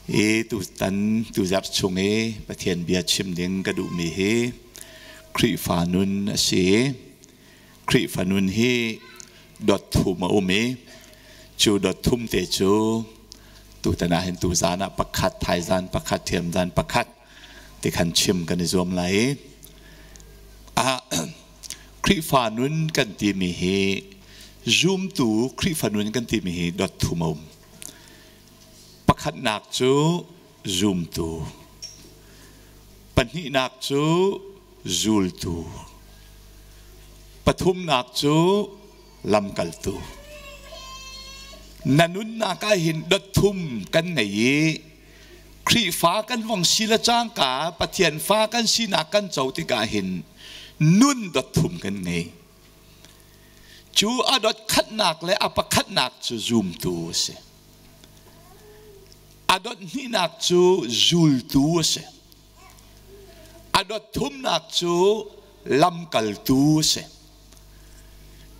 I tutan tuzarh chung i Pathian bia chim ding ka duhmi hi Khrihfa nun a si. Khrihfa nun hi dot thum a um i cu dot thum te cu tutan ah hin tuzan ah pakhat, thaizan pakhat, thiamzan pakhat ti khan chim kan i zuam lai i Khrihfa nun kan timi hi zumtu Khrihfa nun kan timi hi dot thum a um. Pakhatnak cu zumtu, pahnihnak cu zultu, pathumnak cu lamkaltu. Na nunnak ah hin dot thum kan ngei i Khrihfa kan vong si le cangka Pathian fa kan sinak kan co tikah hin nun dot thum kan ngei. Cu a dot khatnak le a pakhatnak cu zumtu a si. A dot hnihnak cu zultu a si. A dot thumnak cu lamkaltu a si.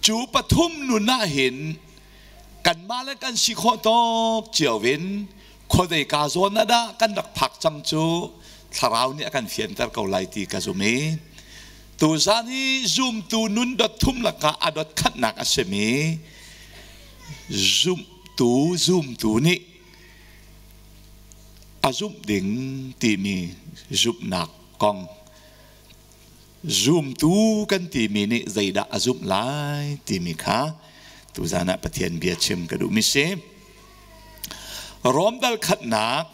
Cu pathum nun ah hin kanmah le kan si khawh tawk cio in khuazei ka zawn ah dah kan rak phak cang cu thlarau nih a kan fianter ko lai ti ka zum i tuzan hi zumtu nun dot thum lakah a dot khatnak a simi zumtu zumtu nih a zumh ding timi zumhnak kong zumtu kan timi nih zeidah a zumh lai timi kha tuzan ah Pathian bia chim ka duhmi si. Rom dal khatnak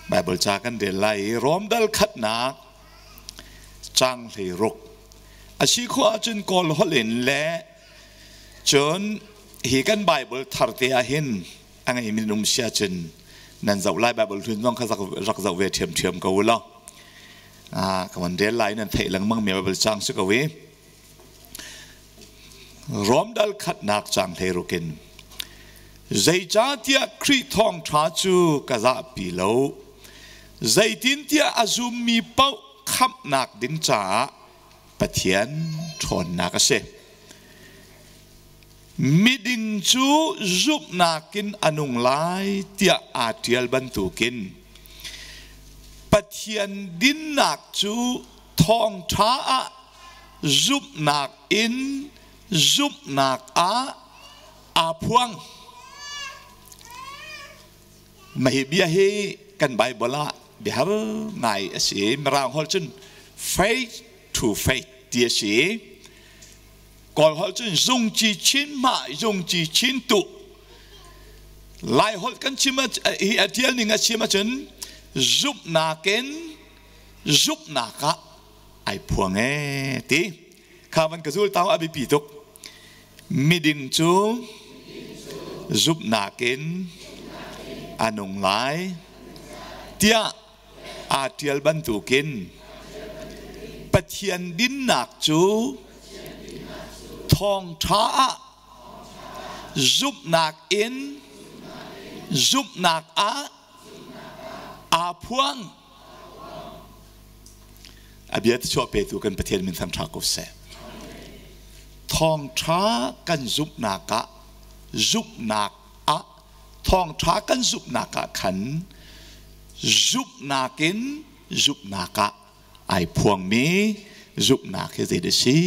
Bible ca kan rel lai i Rom dal khatnak cang hlei ruk a si khawh ahcun Kawl holh in le cun hi kan Bible thar te ah hin a ngeimi nan um si ahcun nan zoh lai Bible hlun zong kha rak zoh ve ṭhiamṭhiam ko u law ka van rel lai nan theih lengmang mi Bible cang si ko i Rom dal khatnak cang hlei rukin zeicahtiah Khrih thawngṭha cu ka zahpi lo zeitintiah a zummi paoh khamhnak ding caah Pathian ṭhawnnak a si. Miding cu zumhnak in a nung lai tiah aa ṭial bantukin Pathian dinnak cu thawngṭha ah zumhnak in zumhnak ah aa phuang. Mah hi bia hi kan Baibal ah biahar ngai a si. Mirang holh cun faith to faith ti a si. Kawl holh cun zungci chin mah zungci chin tu. Lai holh kan chim hi a tial ning a chim ahcun zumhnak in zumhnak ah ai phuang e ti. Kha van ka zul tau a biapi tuk. Miding cu zumhnak in a nung lai tiah aa ṭial bantukin Pathian dinnak cu thawngṭha ah zumhnak in zumhnak ah aa phuang. A bia chuah petu kan Pathian min thangṭha ko seh. Thawngṭha kan zumhnak ah zumhnak ah thawngṭha kan zumhnak ah khan zumhnak in zumhnak ah ai phuangmi zumhnak hi zei dah si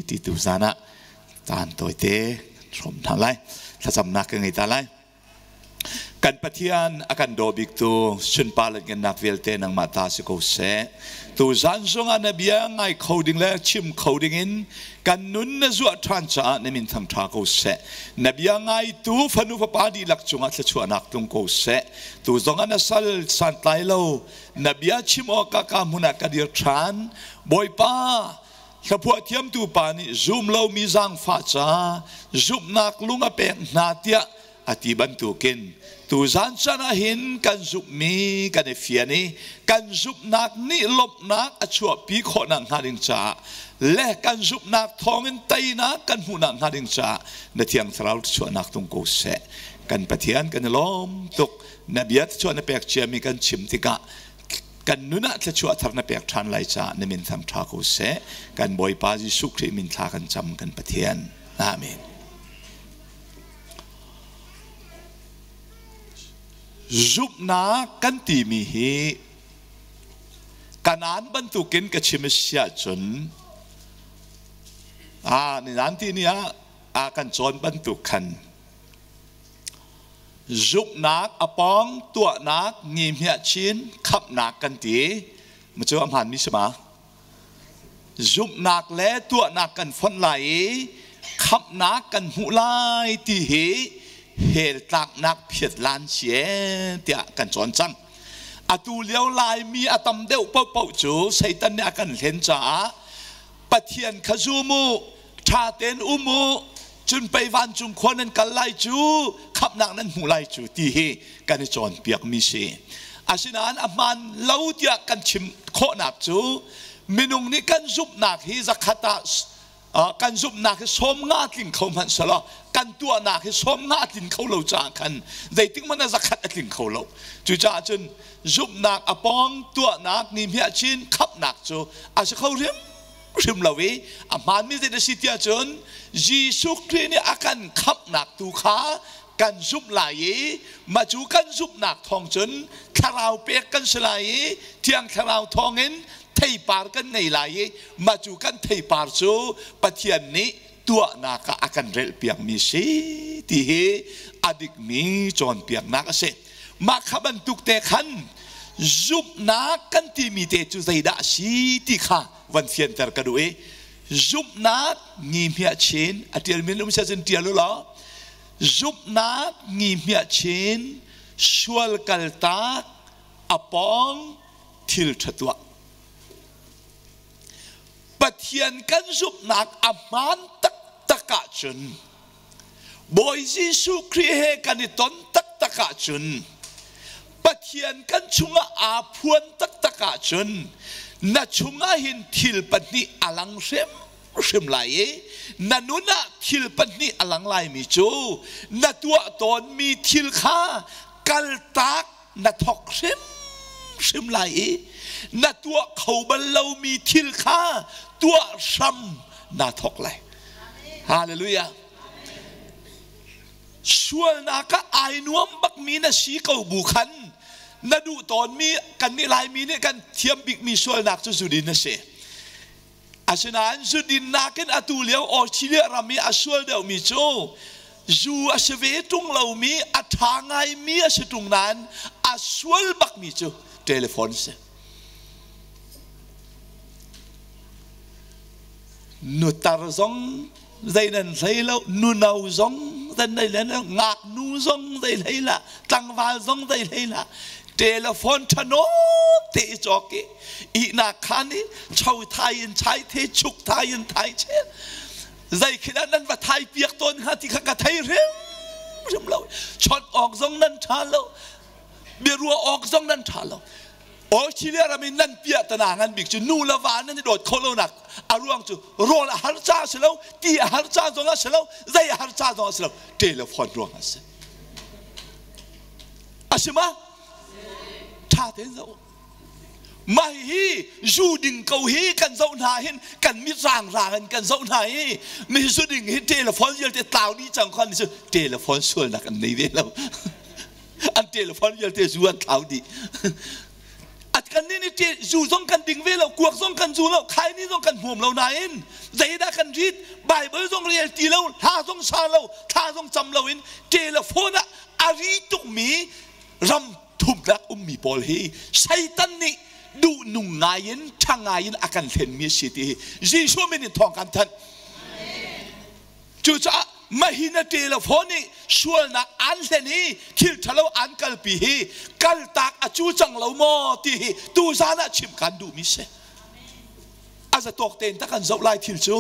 ti tu zan ah caan tawite hrawm hna lai thlacamnak ka ngei ta lai Kan Pathian a kan daw biktu sunpar le ngennak vialte nangmah ta si ko seh. Tu zan zongah na bia ngai kho ding le chim kho ding in kan nun na zuah ṭhan caah na min thang ṭha ko seh. Na bia ngaitu fanu fapa dihlak cungah thluachuahnak tlung ko seh. Tu zongah na sal santlai lo na bia chim awkah ka hmun ah ka dir ṭhan. Bawipa, Hlaphuah thiamtu pa nih zum lomi zaangfah ca zumhnak lung a pek hna tiah a ti bantukin tuzan caan ah hin kan zumhmi kan i fian i kan zumhnak nih lawmhnak a chuahpi khawhnak hnga ding caah le kan zumhnak thawngin teinak kan hmuhnak hnga ding caah na thiang thlarau chuahnak tung ko seh. Kan Pathian kan i lawm tuk. Na bia chuah na pek ciami kan chim tikah kan nun ah thluachuah thar na pek ṭhan lai caah na min thang ṭha ko seh. Kan Bawipa Jesuh Khrih min thla kan cam kan Pathian. Amen. Zumhnak kan timi hi Kanaan bantukin ka chim a si ahcun ah ni ti ni ah a kan cawn bantuk khan zumhnak a pawng tuahnak ngihmiah chin khamhnak kan ti ma cu a hmaanmi si ma? Zumhnak le tuahnak kan fonh lai i khamhnak kan hmuh lai ti hi hell tlaknak phiat lan si ee tiah kan cawn cang. Atu lio Laimi a tam deuh paohpaoh cu Satan nih a kan hlen caah Pathian kha zum u, ṭha tein um u, cun pei vancung khua nan kal lai cu, khamhnak nan hmu lai cu ti hi kan i cawnpiakmi si. Asinain a hmaan lo tiah kan chim khawhnak cu minung nih kan zumhnak hi zakhat ah kan zumhnak hi 50 tling kho hmanh selaw kan tuahnak hi 50 tlin kho lo caah khan zeitik hmanh ah zakhat a tling kho lo. Cucaah cun zumhnak a pawng tuahnak ni hmiah chin khamhnak cu a si kho hrim hrim lo i a hmaanmi zei a si tiah cun Jesuh Khrih nih a kan khamhnak tu kha kan zumh lai i mah cu kan zumhnak thawng cun thlarau pek kan si lai i Thiang Thlarau thawngin theipar kan ngei lai i mah cu kan theipar cu Pathian nih tuahnak ah a kan relhpiakmi si ti hi a dikmi cawnpiaknak a si. Mah kha bantuk te khan zumhnak kan timi te cu zeidah a si ti kha van fianter ka duh i zumhnak ngi hmiah chin a ṭialmi um sia cun ṭial u law zumhnak ngi hmiah chin sual kaltak a pawng thil ṭha tuah Pathian kan zumhnak a hmaan taktak ahcun Bawi Jesuh Khrih he kan i ton taktak ahcun Pathian kan chungah aa phuan taktak ahcun na chungah hin thil pahnih a lang hrimhrim lai i na nun ah thil pahnih a lang laimi cu na tuah tawnmi thil kha kaltak na thawk hrimhrim lai i na tuah kho bal lomi thil kha tuah hram naa thawk lai. Hallelujah. Sualnak ah ai nuam bakmi na si ko bu khan na duh tawnmi kan nih Laimi nih kan thiam bikmi sualnak cu zudin a si. Asinain zudin nakin atu lio Australia ram i a sual deuhmi cu zu a si ve ṭung lomi a ṭha ngaimi a si ṭung nain a sual bakmi cu telephone si. Nutar zong zei nan hlei lo, nuno zong zan nei le ngaknu zong zei hlei la, tlangval zong zei hlei la. Telephone ṭhano te i cawk i ihnak khan i cho thai in chai the chuk thai in thai chel zei khi dah nan va thai piak tawn hnga ti kha ka thei hrim hrim lo chawnh awk zong nan ṭha lo biaruah awk zong nan ṭha lo Australia ram in nan piah tana ngan bik cu nu le va nan i dawt khawh lonak a ruang cu rawl a har ca a si lo ti a har ca zong a si lo zei a har ca zong a si lo telephone ruang a si a si ma ṭha tein zoh mah hi zu ding ko hi kan zoh hna hin kan mit rang rang in kan zoh hna hi mi zu ding hi telephone vialte tlau dih cang khan cu telephone sualnak an nei ve lo an telephone vialte zu an thlau dih at kan nih nih zu zong kan ding ve lo kuak zong kan zu lo khaini zong kan hmuam lo nain zeidah kan rit bible zong rel ti lo hla zong sa lo thla zong cam lo in telephone ah a ri tukmi ram thumnak ummi pawl hi Satan nih duhnung ngai in ṭha ngai in a kan hlenmi a si ti hi Jesuh min in thawng kan thanh. Cucaah mahina telephone nih sualnak an hlen i thil ṭhalo an kalpi hi kaltak a cu cang lo maw ti hi tuzan ah chim kan duhmi si. A zatawk tein tak kan zoh lai thil cu.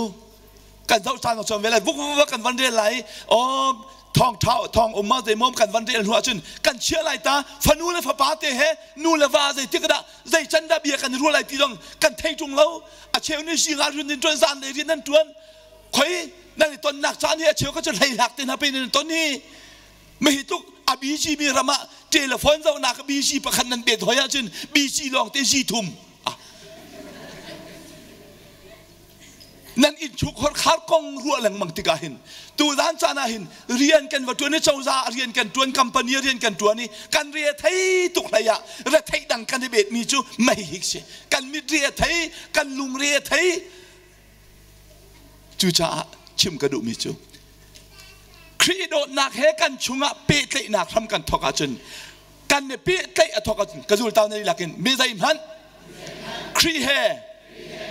Kan zoh caan cun ve lai vuk vuk kan van rel lai aw thawng tha thawng um ma zeimawm kan van rel hnu ahcun kan chia lai ta fanu le fapa te he nu le va zei tik dah zei can dah bia kan ruah lai ti zong kan thei ṭung lo a cheu nih zing ah rian in ṭuan zan lei rian nan ṭuan khoi nan i tonnak caan hi a cheu ka cu hleihlak te hna pe nan i ton hi mi tluk a busy mi ram ah telephone zohnak busy pakhat nan bet hoi ahcun busy lawng te zi thum. Nan innchungkhar khar kong ruah lengmang tikah hin tuzan caan ah hin rian kan va ṭuan i cozah rian kan ṭuan, company rian kan ṭuan i kan re a thei tuk hlei ah retheih dang kan i betmi cu mei hik si. Kan mit re a thei, kan lung re a thei. Cucaah chim ka duhmi cu Khrih dawtnak he kan chungah pehtlaihnak hram kan thawk ahcun kan i pehtlaih a thawk ahcun ka zultau na dihlak in mi zeihmanh Khrih he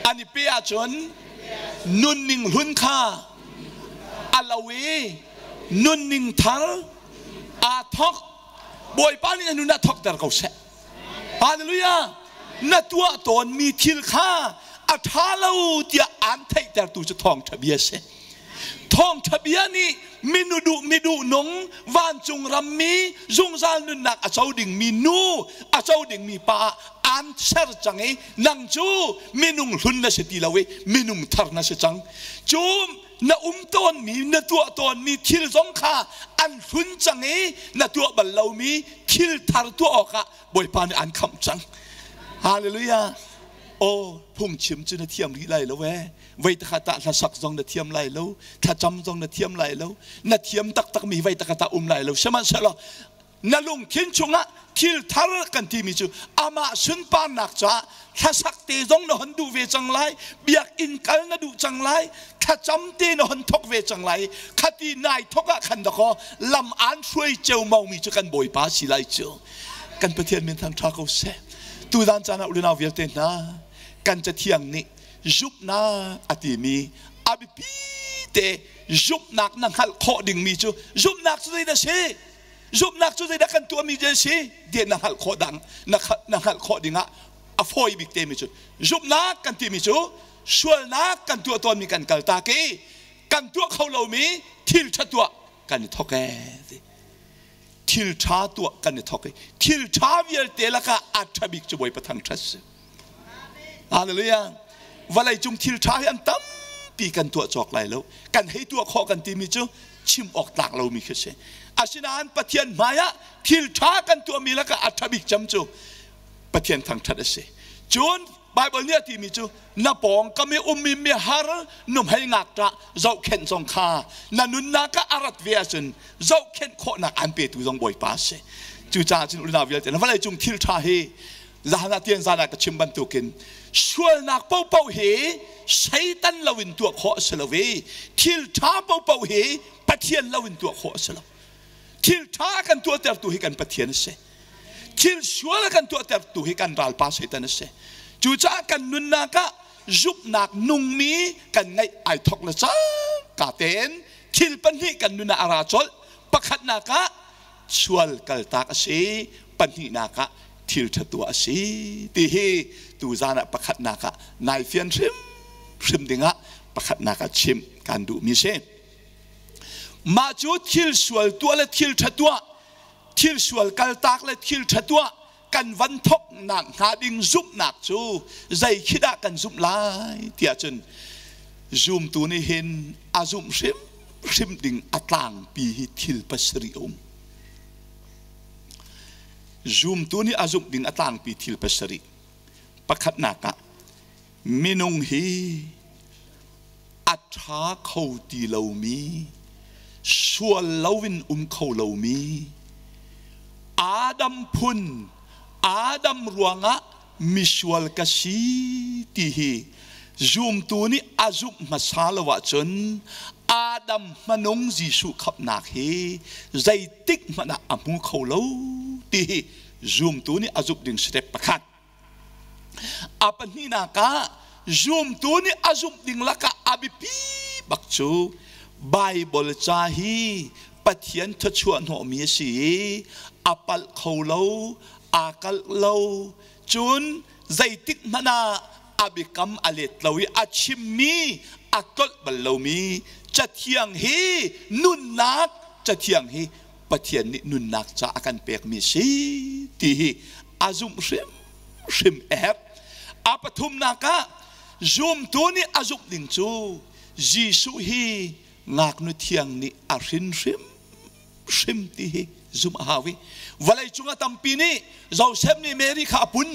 an i pe ahcun nunning hlun kha a lo i nunning thar aa thawk. Bawipa nih na nun ah thawkter ko seh. Hallelujah! Na tuah tawnmi thil kha a ṭha lo tiah aan theihtertu cu thawngṭha bia a si. Thawngṭha bia nih minu duh mi duh nung vancung rammi zungzal nunnak a co dingmi nu a co dingmi pa ah aan ser cang i nang cu minung hlun na si ti lo i minung thar na si cang. Cu na um tawnmi na tuah tawnmi thil zong kha an hlun cang i na tuah bal lomi thil thar tuah awkah Bawipa nih an khamh cang. Hallelujah. Oh, phungchim cu na thiam rih lai lo ee. Voi takhat ah hlasak zong na thiam lai lo, thlacam zong na thiam lai lo, na thiam taktakmi voi takhat ah um lai lo. Sihmanhsehlaw na lungthin chungah thil thar kan timi cu amah sunparnak caah hlasak te zong na hon duh ve cang lai, biakinn kal na duh cang lai, thlacam te na hon thok ve cang lai. Khati nai thok ah khan dakaw lam aan hruai ceomaumi cu kan Bawipa si lai cu. Kan Pathian min thang ṭha ko seh. Tuzan caan ah unau vialte hna, kan cathiang nih zumhnak a timi a biapi te zumhnak na hngalh khawh dingmi cu zumhnak cu zeidah si? Zumhnak cu zeidah kan tuahmi a si ti na hngalh khawh dang na hngalh khawh dingah a fawi bik temi cu zumhnak kan timi cu sualnak kan tuah tawnmi kan kaltak i kan tuah kho lomi thil ṭha tuah kan i thawk ee thil ṭha tuah kan i thawk i thil ṭha vialte lakah a ṭha bik cu Bawipa thangṭhat si. Hallelujah. Vawlei cung thil ṭha hi an tampi kan tuah cawk lai lo. Kan hei tuah khawh kan timi cu chim awk tlak lomi khi si. Asinain Pathian hmaiah thil ṭha kan tuahmi lakah a ṭha bik cem cu Pathian thangṭhat a si. Cun Baibal nih a timi cu na pawngkam i ummi mihar nuhmei ngakṭah zohkhenh zong kha na nunnak ah a rat ve ahcun zohkhenh khawhnak aan petu zong Bawipa a si. Cucaah cun unau vialte na vawlei cung thil ṭha hi zan ah tian zan ah ka chim bantukin sualnak paohpaoh hi Satan loin tuah khawh a si lo i thil ṭha paohpaoh hi Pathian loin tuah khawh a si lo. Thil ṭha kan tuahtertu hi kan Pathian a si. Thil sual a kan tuahtertu hi kan ralpa Satan a si. Cucaah kan nunnak ah zumhnak nungmi kan ngeih ai thawk le cangka tein thil pahnih kan nun ah a ra colh. Pakhatnak ah sual kaltak a si, pahnihnak ah thil ṭha tuah a si ti hi tuzan ah pakhatnak ah nai fian hrimhrim dingah pakhatnak ah chim kan duhmi si. Mah cu thil sual tuah le thil ṭha tuah, thil sual kaltak le thil ṭha tuah kan van thawknak hnga ding zumhnak cu zei khi dah kan zumh lai tiah cun zumtu nih hin a zumh hrimhrim ding a tlangpi hi thil pasarih a um. Zumtu nih a zumh ding a tlangpi thil pasarih. Pakhatnak ah minung hi a ṭha kho ti lomi, sual loin um kho lomi, Adam phun, Adam ruangah misual ka si ti hi zumtu nih a zumh hmasa lo ahcun Adam hmanung Jesuh khamhnak hi zeitik hmanh ah a hmu kho lo ti hi zumtu nih a zumh ding step pakhat. A pahnihnak ah zumtu nih a zumh ding lakah a biapi bak cu Baibal ca hi Pathian thluachuah hnawhmi a si i a palh kho lo, aa kalh lo, cun zeitik hmanh ah a biakam a let lo i a chimmi a tlolh bal lomi Cathiang hi nunnak Cathiang hi Pathian nih nunnak ca a kan pekmi a si ti hi a zumh hrimhrim a herh. A pathumnak ah zumtu nih a zumh ding cu Jesuh hi ngaknu thiang nih a hrin hrimhrim ti hi zumh a hau i vawlei cung a tampi nih Joseph nih Mary kha a pun.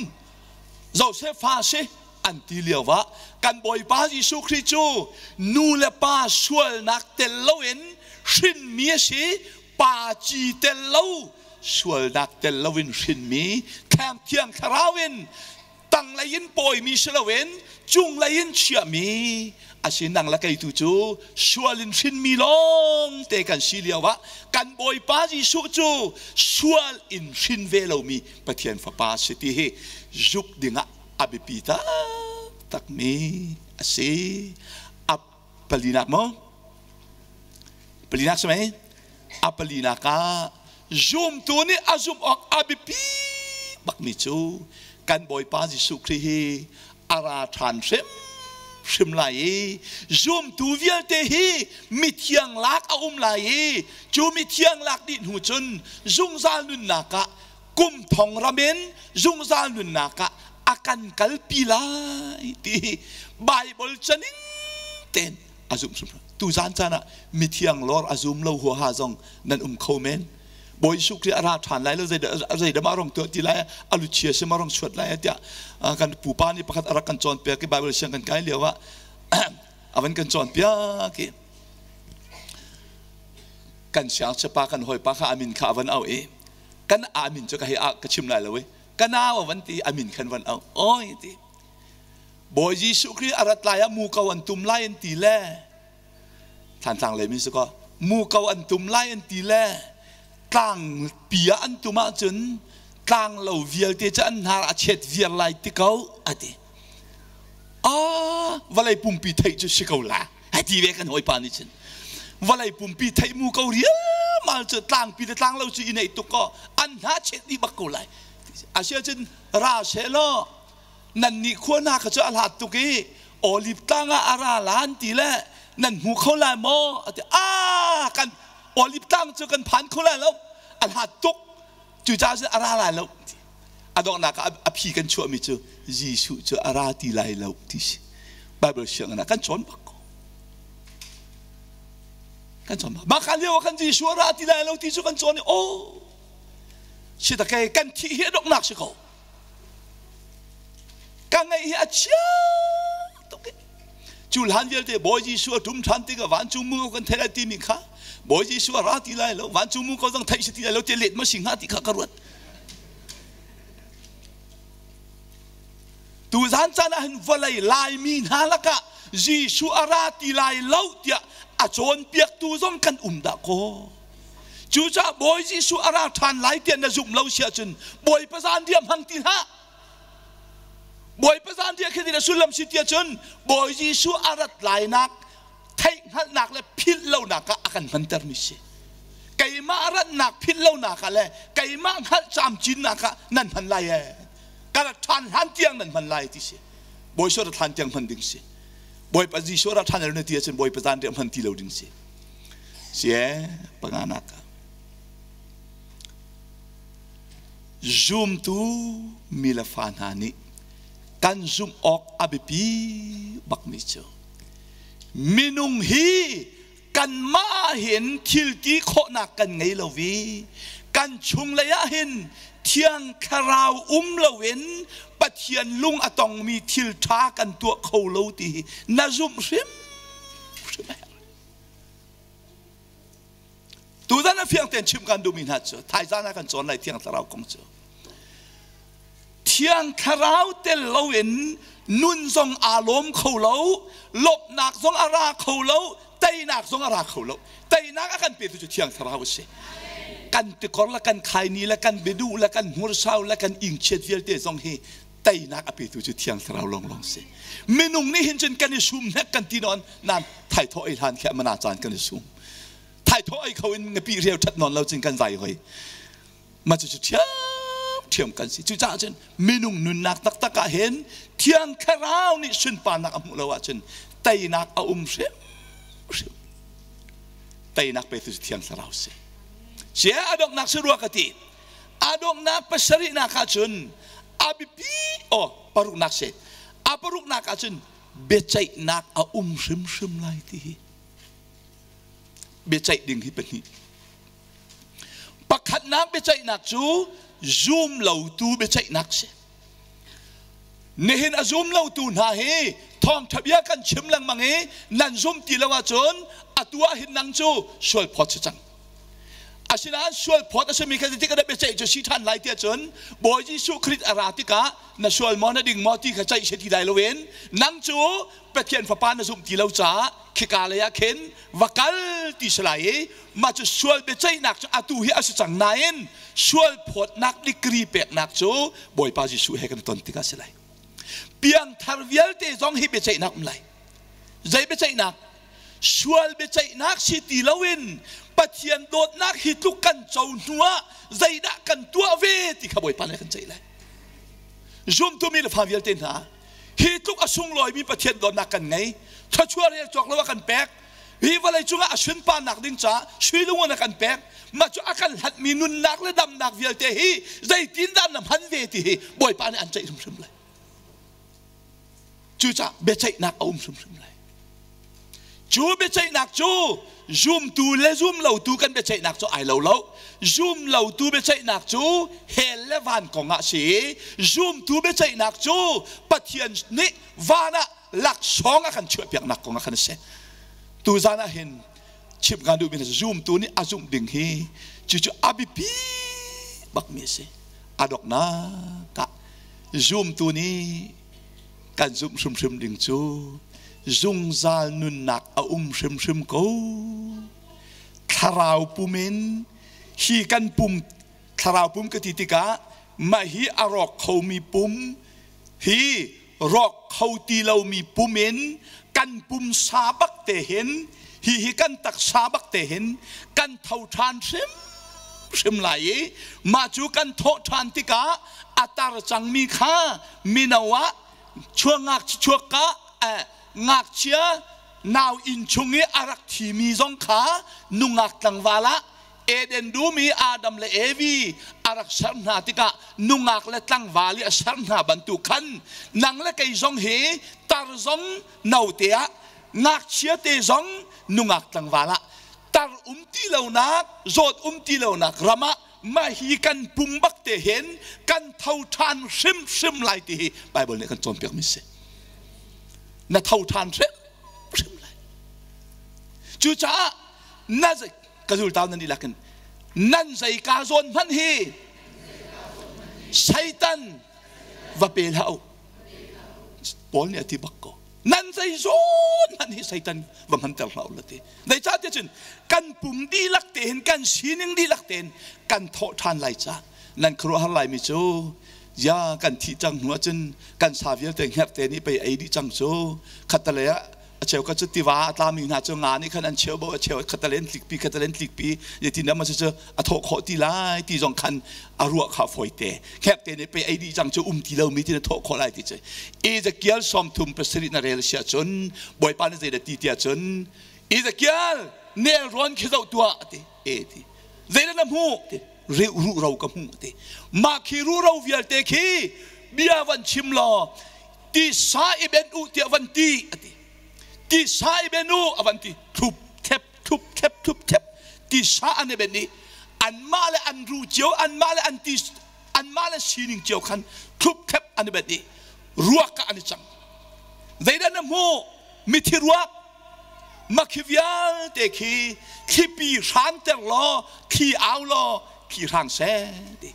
Joseph fa a si. An ti lio ah kan Bawipa Jesuh Khrih cu nu le pa sualnak tel loin hrinmi a si, pa ci tel lo sualnak tel loin hrinmi Thiang Thiang Thlarau in tanglei in pawimi si loin cunglei in chiahmi a si. Nang le kei tu cu sual in hrinmi lawng te kan si lio ah kan Bawipa Jesuh cu sual in hrin ve lomi Pathian Fapa si ti hi zuk dingah a biapi taktakmi a si. A palinak maw? Palinak si mei? A palinak ah zumtu nih a zumh awk a biapi bakmi cu kan Bawipa Jesuh Khrih hi a ra ṭhan hrimhrim lai i zumtu vialte hi mithiang lak a um lai i cu mithiang lak dih hnu cun zungzal nunnak ah kum thong ram in zungzal nunnak ah a kan kalpi lai ti Baibal caning tein a zumh hrimhrim. Tu zan caan ah mithiang lor a zum lo huaha zong nan um kho men. Bawi Jesuh Khrih a ra ṭhan lai lo, zeidah mah rong tuah ti lai, a luchia si ma rong chuat lai tiah kan pupa nih pakhat a rak kan cawnpiak i Bible siang kan kai lio ah a van kan cawnpiak i kan siangchiapa kan hawipa kha a min kha a van auh i kan a min cu ka hei ka chim lai lo i ka nau a van ti a min khan van auh oi ti Bawi Jesuh Khrih a rat lai ah muko an tum lai an ti le Thlantlang lei min si kaw muko an tum lai an ti le tlang pi ah an tum ahcun tlang lo vialte cu an hnar a chet viar lai ti ko a ti. Ah, vawlei pumpi theih cu si ko la. Ai ti ve kan hawipa nih cun. Vawlei pumpi theih mu ko rialmal cu tlangpi le tlang lo cu i neih tuk ko an hna chet dih bak ko lai. Asiahcun ra seh law nan nih khua hna kha cu a hlat tuk i olive tlang ah a ra lan ti le nan hmu kho lai maw a ti. Ah, kan olive tlang cu kan phan kho lai lo, a hlat tuk, cucaah cun a ra lai lo. A donghnak ah a phi kan chuahmi cu Jesuh cu a ra ti lai lo ti si. Bible sianginn ah kan cawn bak ko, kan cawn bak. Mah kha lio ah kan Jesuh a ra ti lai lo ti cu kan cawn i oh si ta kei kan thih hi a donghnak si ko. Ka ngaih hi a chia tuk i cu hlan vialte Bawi Jesuh a ṭum ṭhan tikah vancung mu kan theih lai timi kha Bawi Jesuh a ra ti lai lo, vancung mu ko zong theih si ti lai lo ti let ma si hnga ti kha ka ruat. Tu zan caan ah hin vawlei Laimi hna lakah Jesuh a ra ti lai lo tiah a cawnpiaktu zong kan um dah kaw. Cucaah Bawi Jesuh a ra ṭhan lai tiah na zumh lo si ahcun Bawipa zanriah hmang ti hlah. Bawipa zanriah khi a sullam si tiah cun Bawi Jesuh a rat lainak theihhngalhnak le philh lonak ah a kan hmantermi si. Keimah ratnak philh lonak ah le keimah hngalh camcinnak ah nan hman lai ee. Ka rat ṭhan hlan tiang nan hman lai ti si. Bawi Jesuh rat hlan tiang hman ding si. Bawipa Jesuh rat ṭhan na ti ahcun Bawipa zanriah hman ti lo ding si. Si ee, panganak ah. Zumtu mi le fa hna nih kan zumh awk a biapi bakmi cu minung hi kanmah hin thil ti khawhnak kan ngei lo i kan chunglei ah hin Thiang Thlarau um loin Pathian lung a tongmi thil ṭha kan tuah kho lo ti hi na zumh hrimhrim a herh. Tuzan a fiang tein chim kan duhmi hna cu thaizan ah kan cawn lai Thiang Thlarau kong cu. Thiang Thlarau tel loin nun zong aa lawm kho lo, lawmhnak zong a ra kho lo, teinak zong a ra kho lo. Teinak a kan petu cu Thiang Thlarau a si. Kan tikor le kan khaini le kan biaduh le kan hmursau le kan ingchiat vialte zong hi teinak a petu cu Thiang Thlarau lawnglawng si. Minung nih hin cun kan i sum hnek kan ti nawn, nan thaithawh ei hlan khi mana caan kan i sum. Thaithawh ei kho in ngapi reu ṭhat nawn lo cun kan zai hoi. Ma cu cu ṭhiam ṭhiam kan si. Cucaah cun minung nunnak taktak ah hin Thiang Thlarau nih sunparnak a hmuh lo ahcun teinak a um hrim hrim. Teinak petu cu Thiang Thlarau si. Sia a donghnak si rua ka ti. A donghnak pasarihnak ah cun a biapi aw paruknak si. A paruknak ah cun biaceihnak a um hrimhrim lai ti hi. Biaceih ding hi pahnih. Pakhatnak biaceihnak cu zum lotu biaceihnak si. Nihin a zum lotu hna hi thawngṭha bia kan chim lengmang i nan zum ti lo ahcun atu ah hin nang cu sual phawt si cang. Asinain sual phawt a simi kha zeitik ah dah biaceih cu si ṭhan lai tiah cun Bawi Jesuh Khrist a ra tikah na sual maw na ding maw ti kha ceih si ti lai loin nang cu Pathian Fapa na zumh ti lo caah khika lei ah khin va kal ti si lai i mah cu sual biaceihnak cu atu hi a si cang nain sual phawtnak degree peknak cu Bawipa Jesuh he kan i ton tikah a si lai. Piangthar vialte zong hi biaceihnak um lai. Zei biaceihnak? Sual biaceihnak si ti loin Pathian dawtnak hi tluk kan co hnuah zeidah kan tuah ve ti kha Bawipa nih a kan ceih lai. Zumtu mi le fa vialte hna, hi tluk a sunglawimi Pathian dawtnak kan ngei. Thluachuah rel cawk lo a kan pek. Hi vawlei cungah a sunparnak ding caah sui lungun a kan pek. Mah cu a kan hlatmi nunnak le damnak vialte hi zeitindah na hman ve ti hi Bawipa nih an ceih hrimhrim lai. Cucaah biaceihnak a um hrimhrim lai. Cu biaceihnak cu zumtu le zumlotu kan biaceihnak cu ai lo lo. Zumlotu biaceihnak cu hell le van kong ah si. Zumtu biaceihnak cu Pathian nih van ah laksawng a kan chuahpiaknak kong ah khan a si. Tuzan ah hin chim kan duhmi zumtu nih a zumh ding hi cucu a biapi bakmi a si. A donghnak ah zumtu nih kan zumh hrimhrim ding cu zungzal nunnak a um hrimhrim ko. Thlarau pum in hi kan pum thlarau pum ka ti tikah mah hi a rawk khomi pum hi rawk kho ti lomi pum in kan pumsa bak te hin hi hi kan taksa bak te hin kan tho ṭhan hrimhrim lai i mah cu kan thawh ṭhan tikah a tar cangmi kha mino ah chuak chuakka ngakchia nau inn chung i a rak thimi zong kha nungak tlangval ah Eden dum i Adam le Evi a rak ser hna tikah nungak le tlangval i a ser hna bantuk khan nang le kei zong hi tar zong note ah ngakchia te zong nungak tlangval ah tar um ti lonak zawt um ti lonak ram ah mah hi kan pum bak te hin kan tho ṭhan hrimhrim lai ti hi Bible nih kan cawnpiak mi si. Na tho ṭhan hrimhrim lai. Cucaah na ka zultau nan dihlak in nan zei ka zawn hmanh hi Satan va pe hlah u. Paul nih a ti bak ko. Nan zei zawn hmanh hi Satan va hmanter hlah u la ti. Zeicahtiah cun kan pum dihlak tein kan sining dihlak tein kan thawh ṭhan lai ca nan khuaruahhar laimi cu ya kan thih cang hnu ahcun kan sa vialte hngerhte nih pei ei dih cang cu khattelei ah a cheukhat cu tiva a tlami hna cu nga nih khan an cheu bo a cheu khattelei an tlikpi khattelei an tlikpi zeitin dah cu a thawh khawh ti lai ti zong khan a ruah kha fawite hngerhte nih pei ei dih cang cu um ti lomi tin a thawh khawh lai ti cu Ezekiel 37 na rel si ahcun Bawipa nih zeidah ti tiah cun Ezekiel nelrawn khi zoh tuah ti e ti zeidah na hmuh ti ruhro ka hmuh ti mah khi ruhro vialte khi bia van chim law ti sa i ben u tiah van ti ati ti sa i ben u avan ti thup thep thup thep thup thep ti sa an i ben i anmah le an ru cio anmah le an ti anmah le sining cio khan thup thep an i ben i ruak ah an i cang zeidah na hmuh mithi ruak Makhi vialte khi thlipi hranter law thli au law thli hrang seh ti.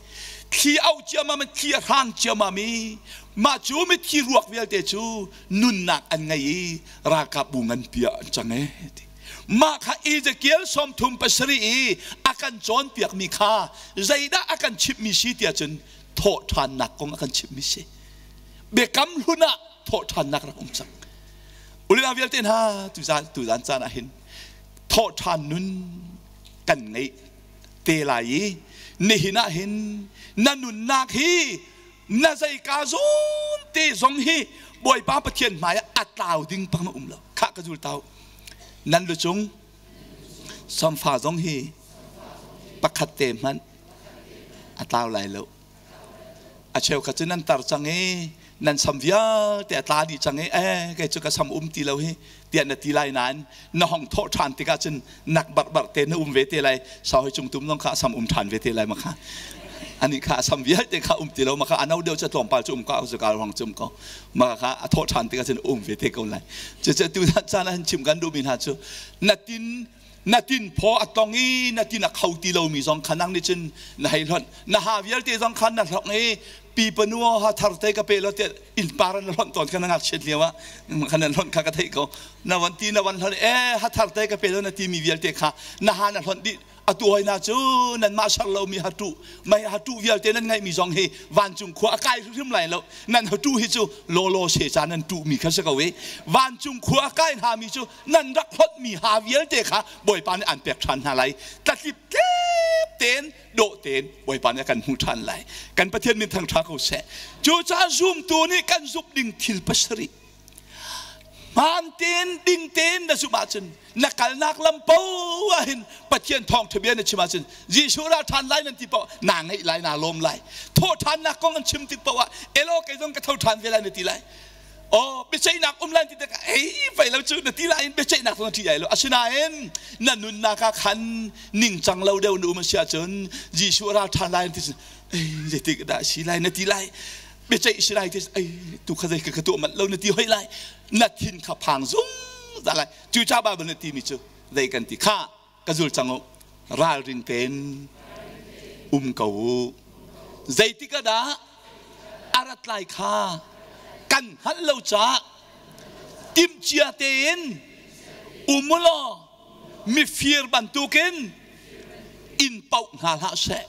Thli au ciammam in thli a hrang ciammam i mah cu mithi ruak vialte cu nunnak an ngei i ralkapbu nganpi ah an cang ee ti. Mah kha Ezekiel 37 i a kan cawnpiakmi kha zeidah a kan chimhmi si tiah cun thawhṭhannak kong a kan chimhmi si. Biakam hlun ah thawhṭhannak rak um cang. Ulila vialte hna tuzan tuzan caan ah hin thawhṭhan nun kan ngeih te lai i nihin ah hin na nunnak hi na zeika zawn te zong hi Bawipa Pathian hmai ah a tlau ding pang na um lo khah ka zul tau nan lu cung samfa zong hi pakhat te hmanh a tlau lai lo A cheukhat cu nan tar cang i nan sam vialte a tla dih cang i eh kei cu ka sam um ti lo hi tiah na ti lai nain na hong thawh ṭhan tikah cun nak barbar te na um ve te lai sau hoi cung tum zong kha a sam um ṭhan ve te lai ma kha. Ani kha a sam vialte kha um ti lo ma kha a no deuh cu tlawmpal cu um ka cu ka ruang cu um ko. Ma kha a thawh ṭhan tikah cun um ve te ko lai. Cucu tu caan ah chim kan duhmi hna cu na tin na tin phaw a tong i na tin a kho ti lomi zong kha nang nih cun na hei hlonh na ha vialte zong khan na hlok i pipa nu ha thar te ka pe lo te inn par na hlonh tawn kha na ngakchiat lio ah khan na hlonh kha ka theih ko na van ti na van hlonh e ha thar te ka pe lo na ti mi vialte kha na ha na hlonh dih atu hoi na cu nanmah ser lomi hatu mei hatu vialte nan ngeihmi zong hi vancung khua a kai hrimhrim lai lo. Nan hatu hi cu lawlaw se ca nan tuhmi kha si ko i vancung khua a kai hngami cu nan rak hlotmi ha vialte kha Bawipa nih an pek ṭhan hna lai. Tlatlip tlep tein dawh tein Bawipa nih a kan hmuh ṭhan lai. Kan Pathian min thangṭha ko seh. Cucaah zumtu nih kan zumh ding thil pasarih hmaan tein ding tein na zumh ahcun, na kalnak lam paoh ah hin Pathian thawngṭha bia na chim ahcun, Jesuh ra ṭhan lai nan ti paoh naa ngaih lai, naa lawm lai. Thawh ṭhannak kong an chim tik paoh ah, elaw, kei zong ka tho ṭhan ve lai na ti lai. Oh, biaceihnak um lai ti tikah, ei fei lo cu na ti lai in biaceihnak zong na ṭih ai lo. Asinain na nunnak ah khan ningcang lo deuh na um a si ahcun, Jesuh ra ṭhan lai ti, ei zeitik dah si lai na ti lai. Biaceih si lai ti, ei tu kha zei ka tuah manh lo na ti hoi lai. Na thin kha phang zungzal lai. Cucaah Baibal nih timi cu zei kan ti kha ka zul cang u, ralring tein um ko u. Zeitik ah dah a rat lai kha kan hngalh lo caah timhcia tein um u law mifir bantukin in pauh hna hlah seh.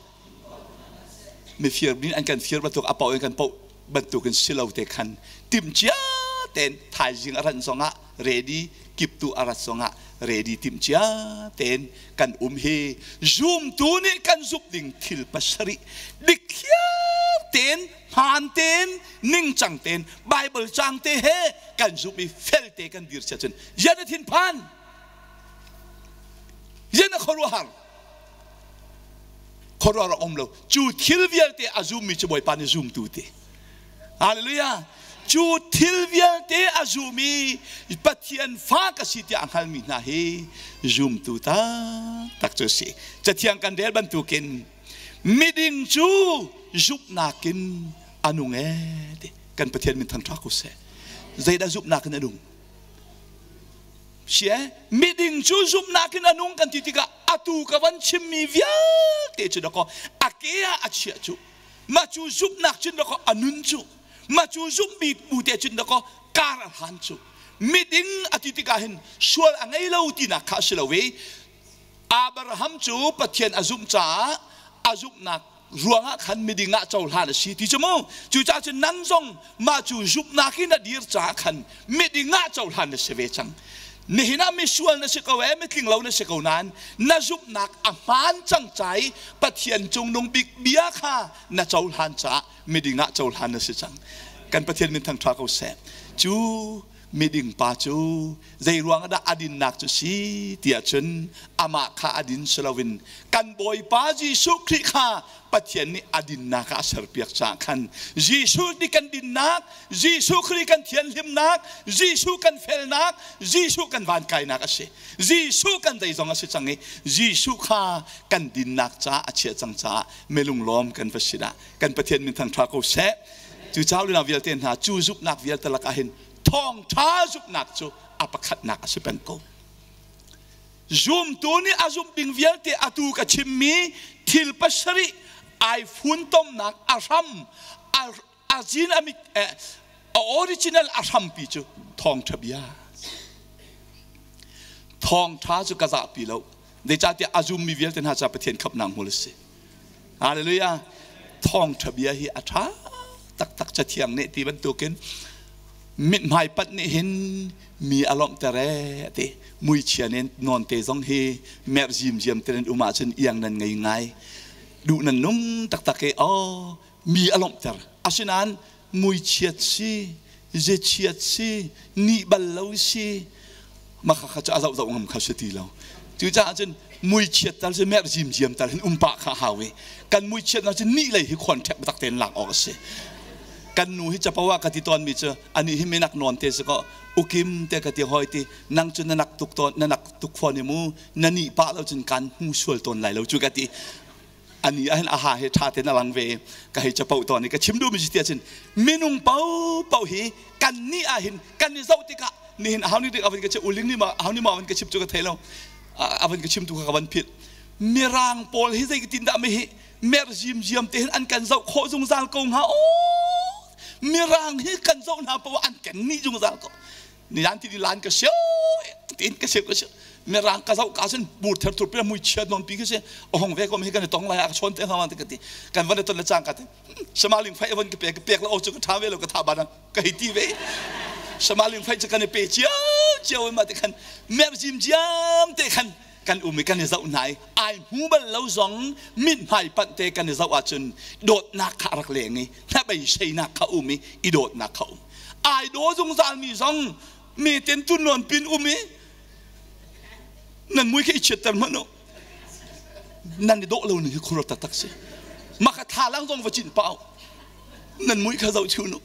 Mifir nih an kan fir bantuk a pauh in kan pauh bantukin si lo te khan timhcia tein thaizing a ran zongah ready, kiptu a rat zongah ready, timhcia tein kan um hi zumtu nih kan zumh ding thil pasarih, dikthliar tein, hmaan tein, ningcang tein, Bible cang te he kan zumh i fel te kan dir sia cun yan a thinphan, yan a khuaruahhar, khuaruahhar a um lo. Cu thil vialte a zummi cu Bawipa nih zumtu ti. Hallelujah! Cu thil vialte a zum i Pathian fa ka si tiah a hngalmi hna hi zumtu taktak cu a si. Cathiang kan rel bantukin miding cu zumhnak in a nung ee ti. Kan Pathian min thangṭha ko seh. Zeidah zumhnak in a nung? Sie, miding cu zumhnak in a nung kan ti tikah atu ka van chimmi vialte cu dakaw a ke ah a chiah cu, mah cu zumhnak cun dakaw a nun cu, mah cu zumhmi bu te cun dakaw kar a hlan cu. Miding a ti tikah hin sual a ngei lo tinak kha a si lo i Abraham cu Pathian a zumh caah a zumhnak ruangah khan miding ah cohlan a si ti cu mu. Cucaah cun nang zong mah cu zumhnak in a dir caah khan miding ah cohlan na si ve cang. Nihin ah misual na si ko ee, mitling lo na si ko nain na zumhnak a hmaan cang ca i Pathian cungnung bik bia kha na cohlan caah miding ah cohlan na si cang. Kan Pathian min thangṭha ko seh. Cu miding pa cu zei ruang dah a dinnak cu si tiah cun amah kha a din si loin kan Bawipa Jesuh Khrih kha Pathian nih a dinnak ah a serpiak caah khan Jesuh nih kan dinnak, Jesuh Khrih kan thianhlimnak, Jesuh kan felnak, Jesuh kan vankainak a si. Jesuh kan zeizong a si cang i Jesuh kha kan dinnak caah a chiah cang caah melunglawm kan va si dah. Kan Pathian min thangṭha ko seh. Cu caulina vialte hna, cu zumhnak vialte lakah hin thawngṭha zumhnak cu a pakhatnak a si peng ko. Zumtu nih a zumh ding vialte atu ka chimmi thil pasarih ai funtomnak a hram, a zin a mit, a original a hrampi cu thawngṭha bia. Thawngṭha cu ka zahpi lo. Zeicahtiah a zummi vialte hna ca Pathian khamhnak hmul a si. Hallelujah! Thawngṭha bia hi a ṭha taktak. Cathiang nih ti bantukin mithmai panh nih hin mi a lawmhter ee ti. Muichia nen nawn te zong hi merh zimziam te nan um ahcun iang nan ngei ngai, duh nan nung taktak i oh mi a lawmhter. Asinain muichiat si, zechiat si, nih bal lo si, maka kha cu a zoh zoh ngam kha si ti lo. Cucaah cun muichiat tal si, merh zimziam tal hin um pah kha hau i kan muichiat cu nih lei hi khuan ṭhek biatak tein lak awk a si. Kan nu hi capo ah ka ti tawn mi cu ani hi minak nawn te si ko ukim te ka ti hoi ti, nang cu na nak tuk tawn, na nak tuk fawn i mu, na nih pah lo cun kan hmu sual tawn lai lo cu ka ti. Ani ah hin aha he ṭha tein a lang ve. Ka hei capo tawn i ka chim duhmi si tiah cun minung paohpaoh hi kan nih ah hin kan i zoh tikah nihin ahau nih dik avan ka chim uling nih ma ahau nih ma avan ka chim cu ka thei lo avan ka chim tu kha ka van philh. Mirang pawl hi zei tin dah mi hi mer zimziam te hin an kan zoh khawh zungzal ko hnga aw. Mirang hi kan zoh hna paoh an kan nih zungzal ko. Nilan ti lan ka sio tin ka sio ka sio. Mirang ka zoh ka sin bur ther thur pe mui chia non pi ka si ohong ve ko mi kan tong lai a chon te ha te ka ti kan van ton le chang ka ti samaling fai van ka pe ka pek la o chu ka tha ve lo ka tha ba ka hei ti ve. Samaling fai chu kan pe chiao chiao ma te khan mer jim jiam te khan kan um i kan i zoh hna i ai hmu bal lo zong mithmai panh te kan i zoh ahcun dawtnak kha a rak leng i hnabeiseinak kha um i i dawtnak kha um. Ai daw zungzal mi zong mi ten tun nawn pin um i nan mui kha i chiatter hmanh u. Nan i dawh lo ning hi khur taktak si. Maka thalang zong va cin pau nan mui kha zoh chun u.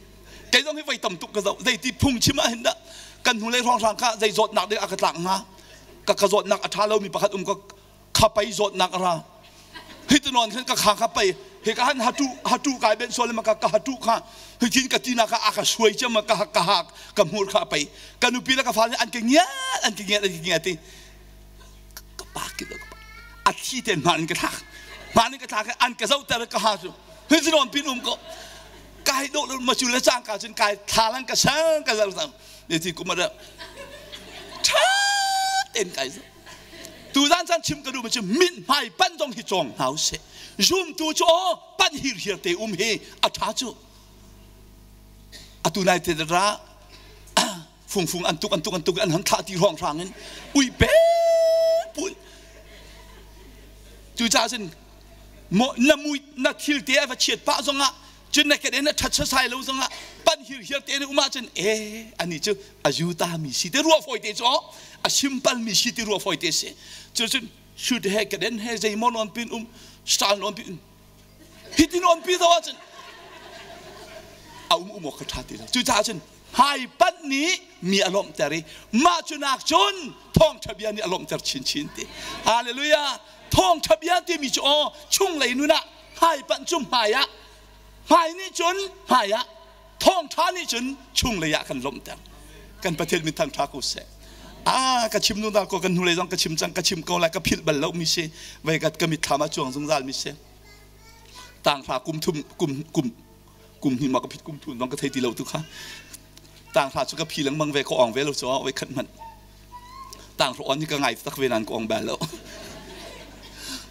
Kei zong hi voi tam tuk ka zoh. Zeiti phung chim ah hin dah kan hnulei hrawnghrang kha zei zawtnak ding a ka tlak hnga? Ka ka zawtnak a ṭha lomi pakhat um ka khapei zawtnak a ra. Hi ti nawn khan ka kha kha pei hi ka han hatu hatu kai ben sual ma ka ka hatu kha hi tin ka tina kha a ka suai chem ma ka ka ha ka hmur kha pei ka nupi le ka fa an ke ngiat an ke ngiat an ke ngiat ti ka pa ki ka pa a thi ten hman in ka thlak hman in ka thlak an ka zoh ter ka ha cu hi ti nawn pin um ko kai do lo ma chu le chang ka cun kai thalang ka sang ka zar sang ne ti kuma da tha ten kai zo tu zan chan chim ka du ma chu min hmai pan dong hi chong hau se zum tu chu o pan hir hir te um hi a tha chu atu nai te ra fung fung an tuk an tuk an tuk an han thlah ti rong rang in ui pe pun tu cha cun mo na mui na thil te a va chiat pah zongah cun na keden a ṭhat sasai lo zongah pan hirhiar te in um ahcun e ani cu a Juta mi si te rua fawi te cu a simpal mi si te rua fawi te si. Cu cun shoot he keden he zeimaw nawn pin um style nawn pin hitin on pi zo ahcun a um um awk kha ṭha ti lo. Cucaah cun hmai panh nih mi a lawmhter i mah cu nak cun thawngṭha bia nih a lawmhter chinchin ti. Hallelujah! Thawngṭha bia timi cu aw chunglei nun ah hmai panh cu hmai ah hmai nih cun hmai ah thawngṭha nih cun chunglei ah kan lawmhter. Kan Pathian min thangṭha ko seh. Ah, ka chim zungzal ko. Kan hnulei zong ka chim cang, ka chim ko lai. Ka philh bal lo mi si. Vei ka mitthlam ah cuang zungzal mi si. Tanghra kum thum kum kum kum hnih ma ka phit kum thun bang ka thei ti lo tu kha. Tanghra cu ka phi lengmang ve, ka ong ve lo cu oi khat hmanh. Tanghra on hi ka ngai tak ve nan ka ong bal lo.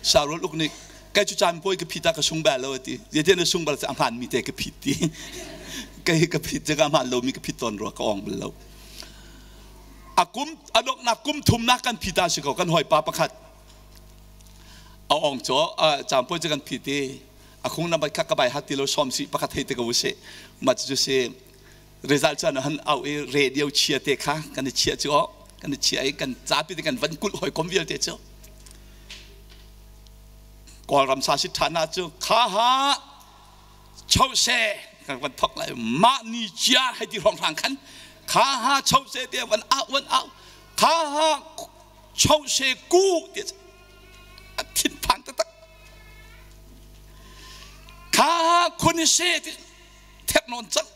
Sarul uk nih kai cu caan poi ka phit ah ka sung bal lo ti. Zeitian na sung bal a hmaan mi te ka phit ti. Kai ka phit ka hmaan lo mi ka phit ton rua ka ong bal lo. A kum a donghnak kum thumnak kan phita si ko. Kan hawipa pakhat a ong cu caan poi cu kan phit i a khung na kha ka bai hat ti lo som si pakhat hei te ko si ma cu si result chan han au i radio chia te kha kan i chia cu kan i chia i kan zapi te kan van kulh hoi kom vialte cu Kawlram sa si ṭhan ah cu kha ha cho se kan van thok lai mah ni chia hei ti hrawng hrang khan kha ha cho se te van au van au kha ha cho se ku ti a thinphang taktak. Kha khun se ti thek nawn cang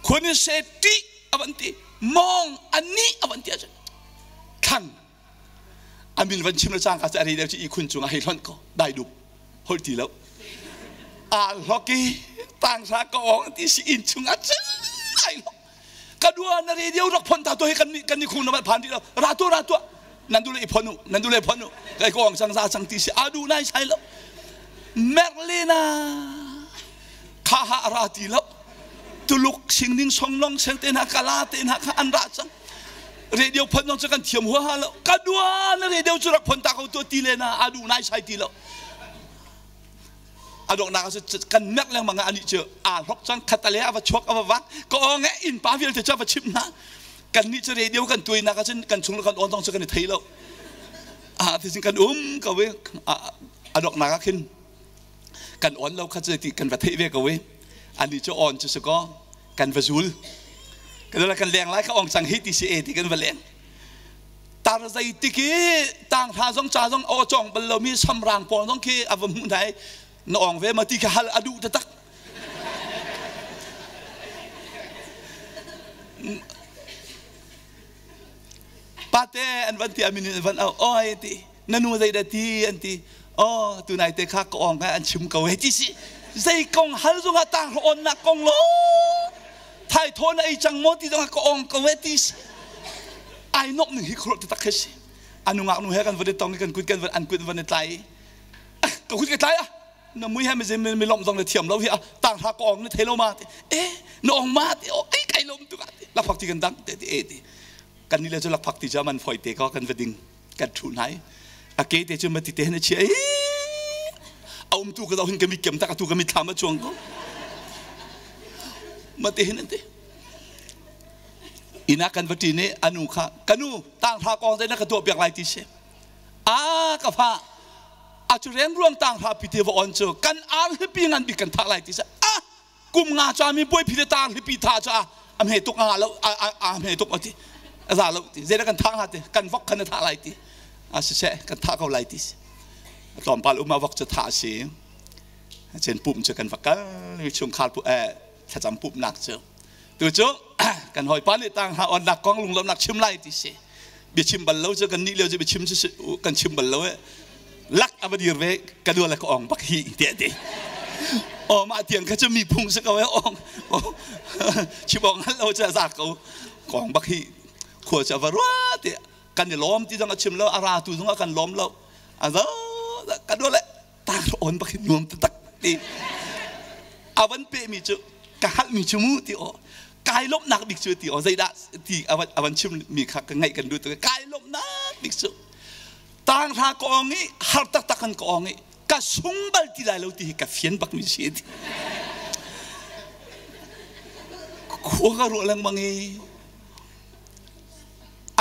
khun se ti avan ti mong ani avan ti ahcun thlang amin van chim le cang ka ari deuh i khun cung ah hei hlonh ko dai dup holh ti lo a hloki tang sa ka ong ti si in chung ah cun ai lo ka dua na radio rak phon ta to hi kan kan ni khung na phan ti lo ra tu ra tu nan du le i phon u nan du le phon u kai ko ang sang za sang ti si adu nai sai lo merlina kha ha ra ti lo tuluk sing ning song long seng te na kala te na kha an ra chang radio phon nong chu kan thiam hua ha lo ka dua na radio chu rak phon ta ko to ti le na adu nai sai ti lo. A donghnak ah kan mek lengmang ah anih cu aa hlok cang. Khatale a va chuak a va vak ka aw nge inn pa vialte cu a va chimh hna. Kan nih cu radio kan tuainak ah cun kan chung le kan awn zong cu kan i thei lo. Ah ti kan um ko i a donghnak ah khin kan on lo kha cu ti kan va theih ve ko i anih cu on cu si kaw kan va zul kan kan leng lai ka ong cang hi ti si e ti kan va leng. Tar zei tik i tang hla zong ca zong aw cawng bal lomi samrang pawl zong khi a va hmuh hna i na ong ve ma ti kha hal a duh taktak. Pate an van ti a min in an van au oi ti na nu zei dah ti an ti oh tunai te kha ka ong an chim ko he ti si zei kong hal zong ah tang on nak kong lo thai thawn ei cang maw ti zong ah ka ong ko he ti si ai nok ning hi khro te tak he si anu ngak nu he kan van tong kan kut kan van an kut van tlai ka kut ka tlai a na mui he mi mi lom zong le thiam lo hi a tang hra ka ong na thei lo ma ti e na ong ma ti o ei kai lom tu ka ti lakphak ti kan dang te ti e ti kan ni le cu lakphak ti cu man foi te ko kan va ding kan thu nai a ke te cu mati te na chia a um tu ka zo hin ka mi kem tak tu ka mi thlam a chuang ko mate hin ante ina kan va ti ne anu kha kanu tang thla kong te na ka tuah piak lai ti se a ka fa a cu reng ruang tang thla pi te va on cu kan ar hipi ngan bik kan thak lai ti se a kum nga cha mi poi phi te tang hipi tha cha a hme tuk nga lo a hme tuk ati a za lo ti zei kan tha nga ti kan vok khan tha lai ti a si se kan tha ko lai ti tlawmpal um a vok cu tha si chen pum cu kan va kal mi chungkhar pu eh thlacam pup nak cu tu cu kan hawipa nih tang ha on nak kong lunglawmnak chim lai ti si bia chim bal lo cu kan nih lio cu bia chim cu kan chim bal lo e lak a va dir ve ka dua le ka ong bak hi ti ti o mah tiang kha cu mi phung si ko e ong chim ong hal lo cu a za ko kong bak hi khua cu a va rua ti kan i lawm ti zong a chim lo a ra tu zong a kan lawm lo a zo ka dua le tar on bak hi nuam taktak ti a van pe mi cu ka halh mi cu mu ti o kai lawmhnak bik cu ti o zeidah ti a van chim mi kha ka ngaih kan duh tuk kai lawmhnak bik cu tang hla ka ong i har taktak kan ka ong i ka sung bal ti lai lo ti hi ka fian bak mi si ti khua ka ruah lengmang i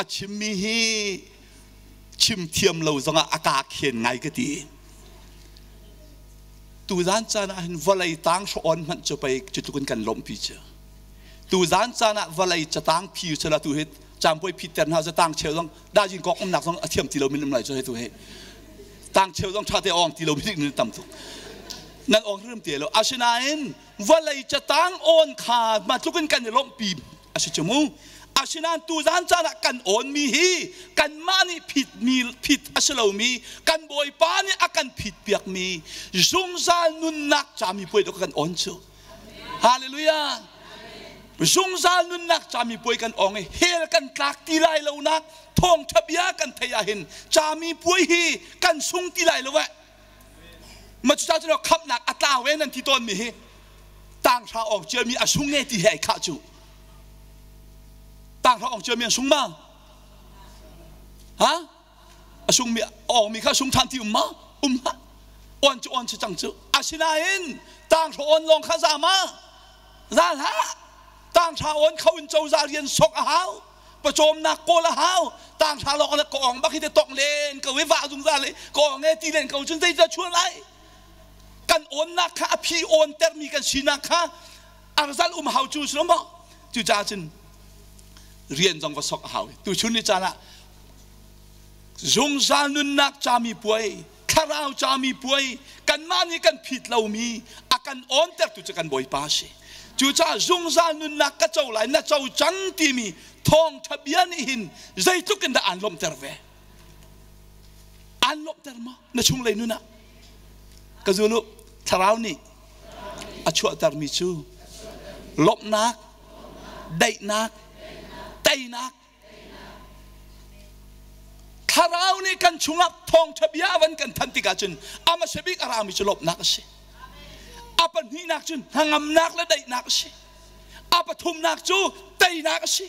a chimmi hi chim thiam lo zongah a ka khen ngai ka ti tuzan caan ah hin vawlei tang hrawn hmanh cu pei cu tluk in kan lawmhpi cu tuzan caan ah vawlei catang phi sala tu hi campuai phit ter hna tang cheu zong dajin kok umnak zong a thiam ti lo min um lai cu he tu he tang cheu zong tha te ong ti lo min tam tuk nan ong rim te lo asinain vawlei catang on kha ma tluk in kan i lawmhpi a si cu mu asinain tuzan caan ah kan awnmi hi kanmah nih phitmi phit a si lomi kan bawipa nih a kan phit piakmi zungzal nunnak cami puai dok kan awn cu hallelujah zungzal nunnak cami puai kan awng i hell kan tlak ti lai lo nak thawngtha bia kan thei ahhin cami puai hi kan sung ti lai lo eh ma cu cun khamnak a tlau e nan ti tawn mi hi tanghra awng cia mi a sung e ti he ai khah cu tanghra awng cia mi an sung ma ha a sung mi awng mi kha sung than ti um ma um ha on cu on cu cang cu asinain tanghra on lawng kha za ma za hlah tanghra on kho in cozah rian sok a hau pawcawmnak kawl a hau tanghra lawng le ka ong bak hi te tong len ko i vah zungzal i ka ong e ti len ko cun zeidah chuah lai kan awnnak kha a phi awn termi kan sinak kha arzal um hau cu si lo maw cucaah cun rian zong va sok a hau tu chun ni caan ah zungzal nunnak cami puai thlarau cami puai kanmah nih kan phit lomi a kan awntertu cu kan bawipa a si cucaah zungzal nunnak ka co lai na co cang timi thawngṭha bia nih hin zeitluk in dah aan lawmhter ve aan lawmhter maw na chunglei nun ah ka zul u thlarau nih a chuahtermi cu lawmhnak daihnak teinak Thlarau nih kan chungah thawngṭha bia a van kan thanh tikah cun a hmasa bik a rami cu lawmhnak a si. A pahnihnak cun hnangamnak le daihnak a si. A pathumnak cu teinak a si.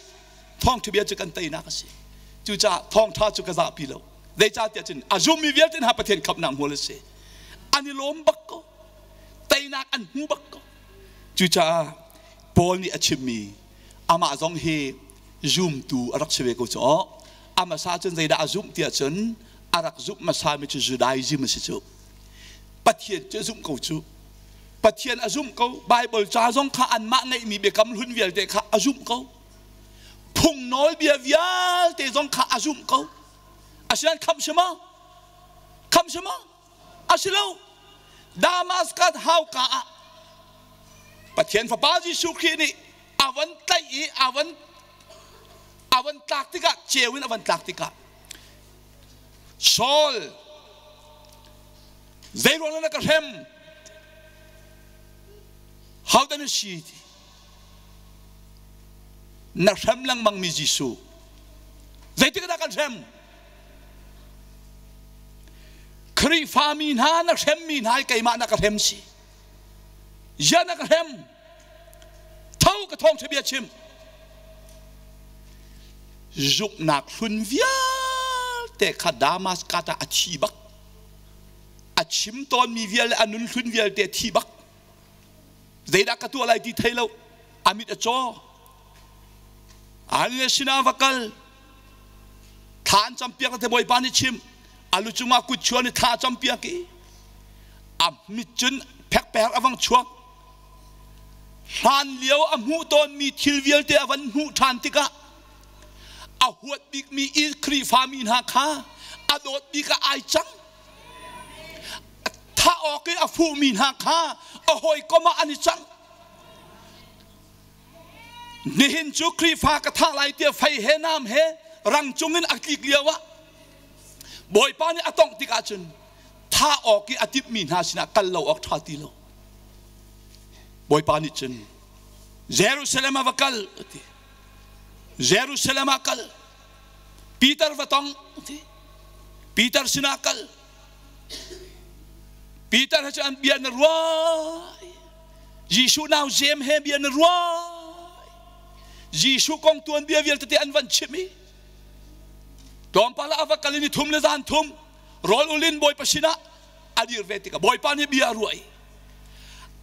Thawngṭha bia cu kan teinak a si. Cucaah thawngṭha cu ka zahpi lo. Zeicahtiah cun a zummi vialte hna Pathian khamhnak hmual a si. An i lawm bak ko. Teinak an hmu bak ko. Cucaah Paul nih a chimmi amah zong hi zumtu a rak si ve ko cu aw a hmasa cun zeidah a zumh tiah cun a rak zumh hmasa mi cu Judaism a si cu Pathian cu a zumh ko cu Pathian a zumh ko Bible ca zong kha anmah ngeihmi biakam hlun vialte kha a zumh ko phung nawlbia vialte zong kha a zumh ko. Asinain khamh si maw? Khamh si maw? A si lo. Damascus hauka ah Pathian Fapa Jesuh Khrih nih a van tlaih i a van tlak tikah, ceu in a van tlak tikah, Saul, zeiruang na ka hrem? Hodah na si? Na hrem lengmang mi Jesuh. Zeitik dah kan hrem? Khrihfa mi hna na hremmi hna hi keimah na ka hrem si. Zia na ka hrem. Tho, ka thawngṭha bia chim. Zumhnak hlun vialte kha Damascus ah a thi bak. A chim tawnmi vialte, a nun hlun vialte a thi bak. Zeidah ka tuah lai ti thei lo. A mit a caw. An le sinah va kal. Thla an campiak te Bawipa nih chim. A lu cungah kut chuan i thla a campiak i a mit cun phekpek a vang chuak. Hlan lio a hmuh tawnmi thil vialte a van hmuh ṭhan tikah a huat bikmi Khrihfami hna kha a dawt bik ah ai cang. Thah awk i a fuhmi hna kha a hawikom ah an i cang. Nihin cu Khrihfa ka thah lai tiah fei he nam he rang cungin a tlik lio ah Bawipa nih a tongh tikah cun thah awk i a timhmi hna sinah kal lo awk ṭha ti lo. Bawipa nih cun Jerusalem ah va kal a ti. Jerusalem ah kal. Peter va tong a ti. Peter sinah kal. Peter he cu an bia na ruai. Jesuh nau Jeim he bia na ruai. Jesuh kong tuanbia vialte te an van chimh i tlawmpal ah a va kal i ni thum le zan thum rawl ul in Bawipa sinah a dir ve tikah Bawipa nih bia a ruah i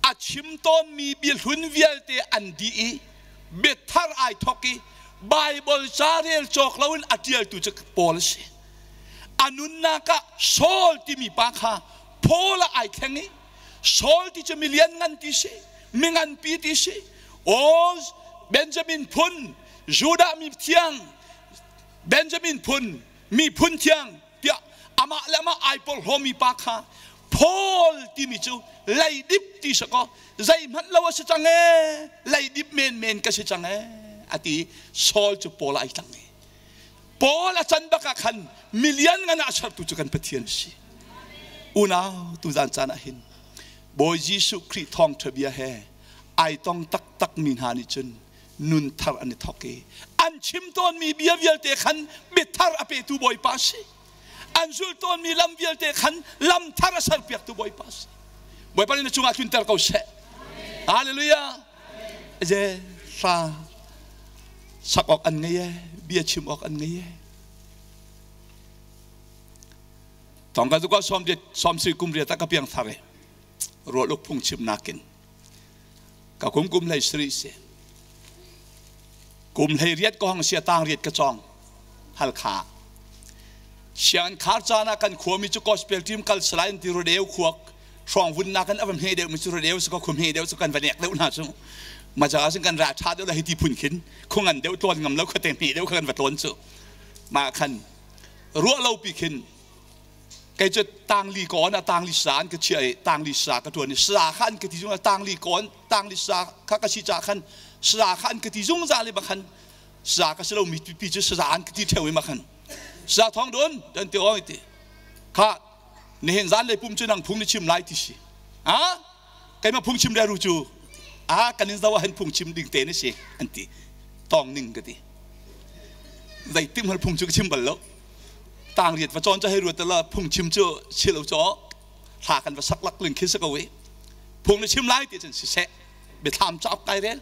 a chim tawnmi bia hlun vialte an dih i bia thar ai thawk i Baibal ca rel cawk loin a ṭialtu cu Paul a si. A nunnak ah Saul timi pa kha Paul ah ai thleng i Saul ti cu milian ngan ti si, mi nganpi ti si. Aw, Benjamin phun, Judah mi thiang, Benjamin phun, miphun thiang tiah amah le amah ai porhlawmi pa kha Paul timi cu leidip ti si kaw, zeihmanh lo a si cang ee, leidip menmen ka si cang ee a ti. Saul cu Paul ai cang i Paul a can bak ah khan milian ngan ah sertu cu kan Pathian si. Unau, tuzan caan ah hin Bawi Jesuh Khrih thawngṭha bia he ai tong taktak mi hna nih cun nun thar an i thawk i an chim tawnmi bia vialte khan biathar a petu Bawipa a si. An zul tawnmi lam vialte khan lam thar a serpiaktu Bawipa a si. Bawipa nih na cungah tlunter ko seh. Hallelujah. Je hla sak awk an ngei e, bia chim awk an ngei e. Tong ka zuka som som si kum riata ka piang thar e. Rualuk phung chim nakin ka kum kum hlei sri si kum hlei riat ka hong sia, tang riat ka cawng Halkha. Sianginn khar caan ah kan khuami cu gospel team kal salai in ti rodeo khuak hrawng vun na kan avam he deuh mi cu rodeo su ka khum he deuh su kan va nek deuh hna cu ma cha sin kan ra tha deuh la hi ti phun khin khungan deuh tlawn ngam lo khate hme deuh kha kan va tlawn cu. Ma khan ruah lo pi khin kei cu tangli kawn a tangli sa an ka chia i tangli sa ka tuan i sa kha an ka ti zungzal. Tangli kawn tangli sa kha ka si ca khan sa kha an ka ti zungzal i bakhan sa ka si lo mi pi cu sa an ka ti theo i makhan sa thong dun dan ti oi ti kha nihin zan le pum cu nang phung ni chim lai ti si a keimah phung chim le ru cu a kan in zo han phung chim ding te ni si an ti. Tong ning ka ti, zeitik hmanh phung cu ka chim bal lo. Tang riat va cawn cu hei ruat la, phung chim cu chilo caw hla kan va sak lak ling khi si ko i phung na chim lai ti cun siseh biathlam cauk kai rel,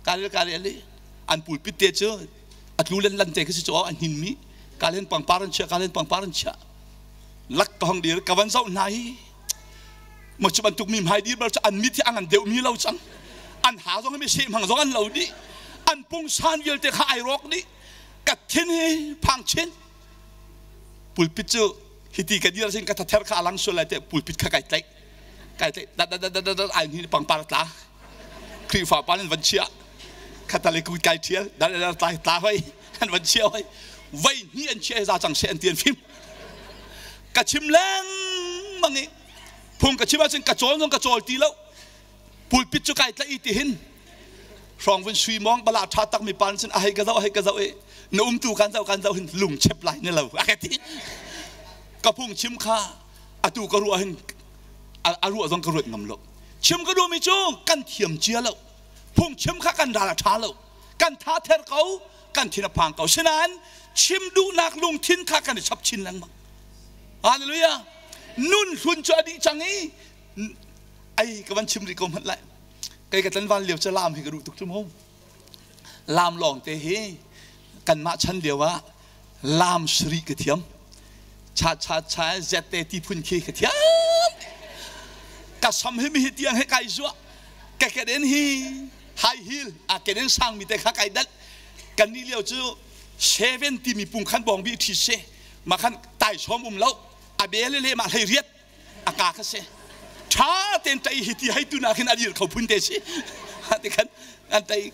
kai rel, kai rel i an pulpit te cu a tlu len lan te khi si caw an hin mi ka len pangpar an chia, ka len pangpar an chia lak ka hong dir ka van zoh hna hi mo cu bantuk mi hmai dir bal cu an mit hi an deuh mi lo cang, an ha zong mi seh hmang zong an lo dih, an pungsan vialte kha ai rawk dih. Ka thin hi phang chin. Pulpit cu hiti ka dir sin ka thather kha alang sual lai te pulpit kha kai tlaih, kai tlaih dat dat dat dat ai ni pangpar tla, Khrihfa pa nan van chia khatale ku kai thial dat dat tla tla hoi an van chia hoi vai ni an chia za cang se an ti an phim. Ka chim lengmang i phung ka chim ahcun ka cawl zong ka cawl ti lo. Pulpit cu kai tlaih i ti hin hrawng vun sui mawng bala tha tak mi pan sin a hei ka zoh a hei ka zoh i na umtu kan zoh kan zoh hin lung chep lai ne lo a ka ti. Ka phung chim kha atu ka ruah hin a ruah zong ka ruat ngam lo. Chim ka duhmi cu kan thiam cia lo. Phungchim kha kan ral a ṭha lo. Kan tha ther ko, kan thin a phang ko. Sinain chim duhnak lungthin kha kan i chap chin lengmang. Hallelujah. Nun hlun cu a dih cang i ai ka van chim rih ko hmanh lai. Kei ka tlanval lio cu lam hi ka duh tuk cu mu. Lam lawng te hi kanmah chan lio ah lam sari ka thiam. Cha cha cha zette ti phun khi ka thiam. Ka sam hi mi hi tiang he kai zuah. Ka keden hi high heel a keden sang mi te kha kai dat. Kan ni lio cu seven timi pung khan bong bi thi se ma khan tai som um lo a bele le ma hlei riat a ka kha se tha ten tai hi ti hai tu na khin a dir kho phun te si ti khan an tai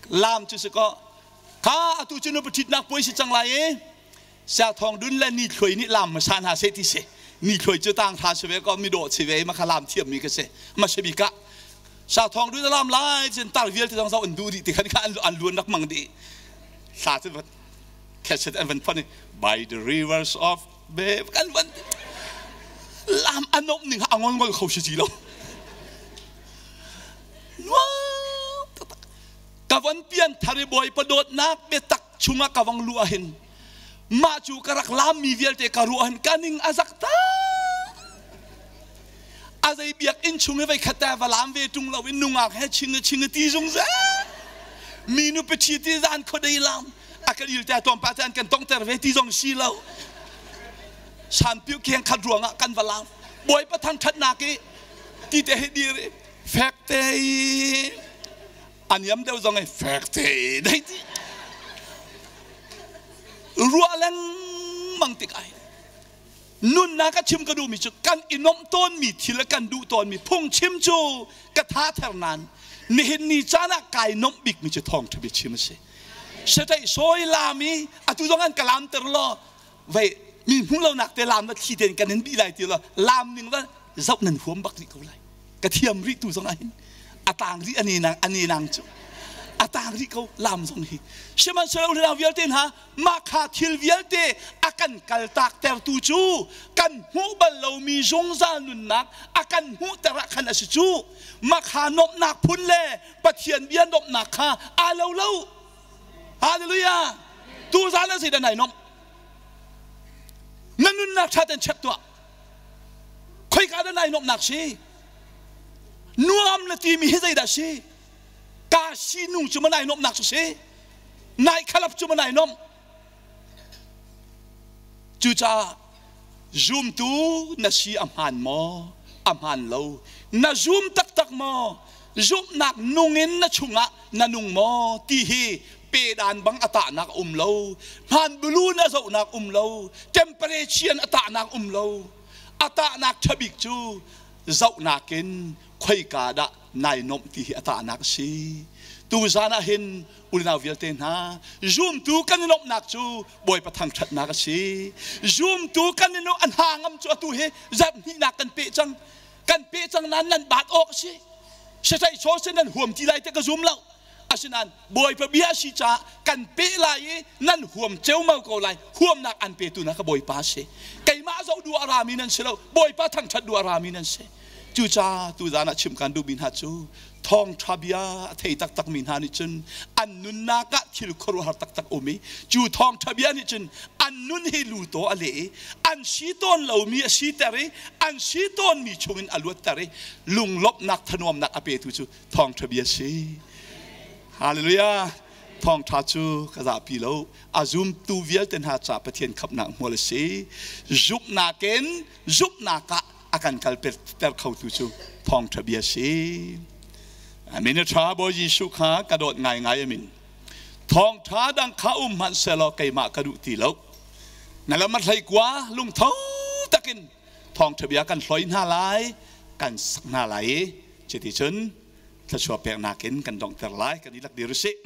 lam cu si ko kha atu cu nu pathitnak puai si cang lai i sia thong dun le ni thluai nih lam hmasa hna se ti si ni thluai cu tang tha si ve ko mi dawh si ve ma kha lam thiam mi ka si ma si bi ka sa thong dun lam lai cun tar vialte zong zau an duh dih ti khan kha an luan rak mang dih thla cu cassette an van phon i by the rivers of be kan van lam a nomh ning a ngol ngol kho si ti lo nuam taktak ka van pian thar i bawipa dawtnak biatak chungah ka vang lu ahhin mah cu ka rak lammi vialte ka ruah hin ka ning a zak ta a zei biakinn chung i vei khat te va lam ve tung lo in nungak he ching ching ti zungzal mi nu pathi ti zan khodei lam a kan il te tom pa chan kan tongter ve ti zong si lo san piu kheng khat ruangah kan va lam bawipa thang thatnak i ti te he dir i fek te i aniam deuh zong i fek te i dei ti ruah lengmang tik ai nunnak a chim ka duhmi cu kan i nomh tawnmi thil a kan duh tawnmi phungchim cu ka tha ther nain nihin ni caan ah kai nomh bikmi cu thawngṭha bia chim a si satai sawi lam i atu zong an ka lamter law vei mi hmuh lonak te lam na thli tein kan in bih lai ti law lam ning la zoh nan huam bak rih ko lai ka thiam rih tu zong ah hin a tang rih ani nang ani nang cu a tang rih ko lam zong hi sihmanhsehlaw hla vialte hna mah kha thil vialte a kan kaltak tertu cu kan hmuh bal lomi zungzal nunnak a kan hmuhter ah khan a si cu mah kha nuamhnak phun le Pathian bia nuamhnak kha aa lo lo. Hallelujah! Tuzan a zeidah nai nuamh? Na nunnak ṭha ten check tuah. Khoika dah nai nuamhnak si? Nuam na timi hi zeidah si? Ka sinung cu ma nai nuamhnak cu si? Nai khalap cu ma nai nuamh? Cucaah zumtu na si a hmaan maw? A hmaan lo. Na zum taktak maw? Zumhnak nung in na chungah na nung maw? Ti hi pedan bang a tahnak a um lo. Hmaan bulu na zohnak um lo. Temperature a tahnak um lo. A tahnak ṭhabik cu zohnak in khoika dah nai nomh ti hi a tahnak a si. Tuzan ah hin unau vialte hna zumtu kan i lawmhnak cu Bawipa thangṭhatnak a si. Zumtu kan i an ha ngam cu atu hi zarh hnihnak kan peh cang. Kan peh cang nain nan baat awk a si. Sasai saw sin nan huam ti lai te ka zum lo. Asinain Bawipa bia si caah kan peh lai i nan huam ceumau ko lai. Huamnak an petu na ka Bawipa a si. Keimah zoh duh a rami nan si lo. Bawipa thangṭhat duh a rami nan si. Cucaah tuzan ah chim kan duhmi hna cu thawngṭha bia a thei taktakmi hna nih cun an nunnak ah thil khuaruahhar taktak um i cu thawngṭha bia nih cun an nun hi lu taw a leh i an si tawn lomi a siter i an si tawnmi chungin a luatter i lunglawmhnak thanuamnak a petu cu thawngṭha bia si. Hallelujah! Thawngṭha cu ka zahpi lo. A zumtu vialte hna ca Pathian khamhnak hmual a si. Zumhnak in zumhnak ah a kan kalter khotu cu thawngṭha bia si. Amin a ṭha Bawi Jesuh kha ka dawt ngaingai amin. Thawngṭha dang kha um hmanh sehlaw keimah ka duh ti lo. Na lam a hlei kua lungtho takin thawngṭha bia kan hloi hna lai, kan sak hna lai i cuticun thluachuah peknak in kan donghter lai kan i lak dir usih.